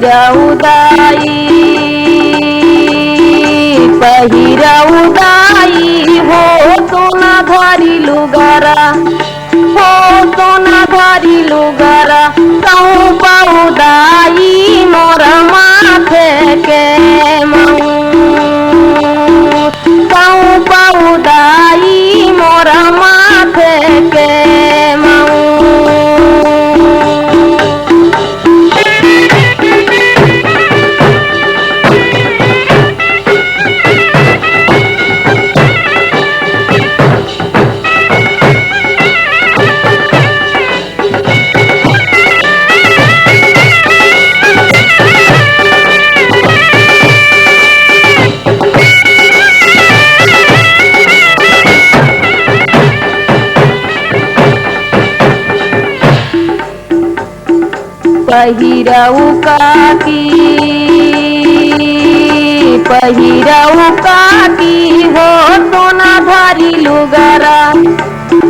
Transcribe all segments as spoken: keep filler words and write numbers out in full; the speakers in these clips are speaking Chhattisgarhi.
पहिरउ दाई, पहिरउ दाई हो सोना धारी लुगरा, हो सोना धारी लुगरा, सौंपउ दाई मोर माथे के मऊ। सौंपउ दाई मोर माथे के मऊ। पहिरउ काकी, पहिरउ काकी हो सोना धारी लुगरा,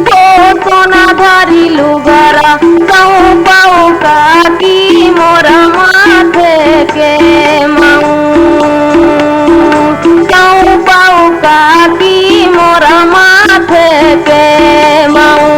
हो सोना धारी लुगरा, सौंपउ काकी मोर माथे के मऊ। सौंपउ काकी मोर माथे के मऊ।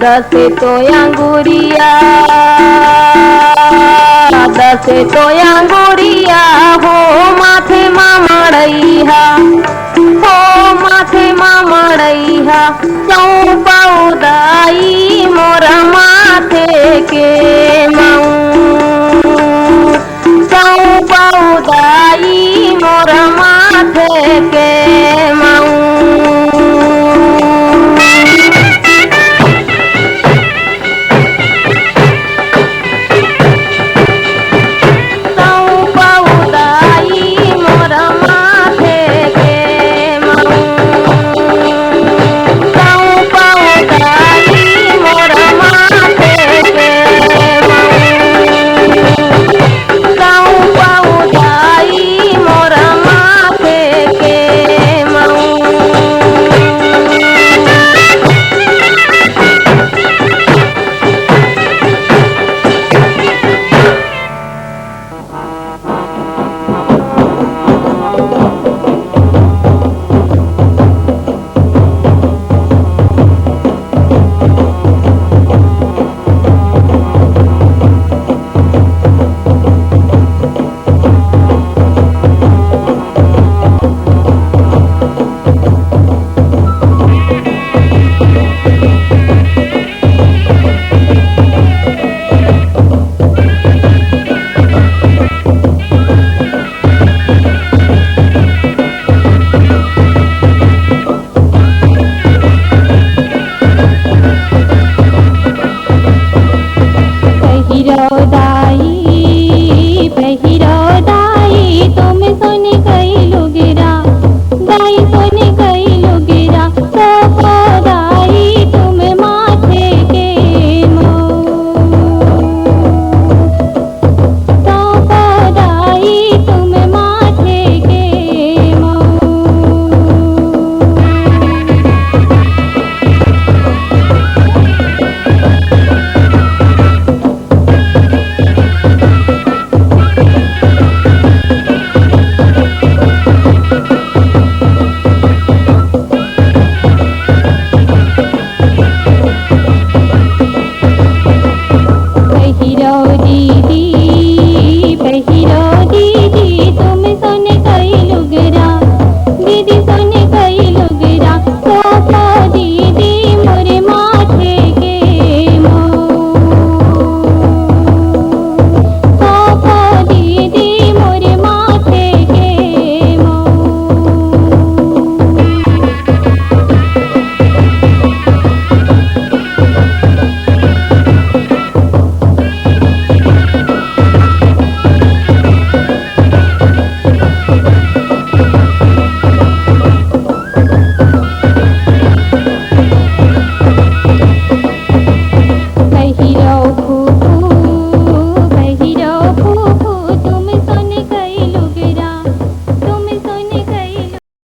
दस तो अंगुरिया, दस तो अंगुरिया हो माथे मा मड़इहा, हो माथे मा मड़इहा, सौंपउ दाई मोर माथे के मऊ। सौंपउ दाई मोर माथे के मऊ। सौंपउ दाई मोर माथे के मऊ। सौंपउ दाई मोर माथे के मऊ। सौंपउ दाई मोर माथे के मऊ।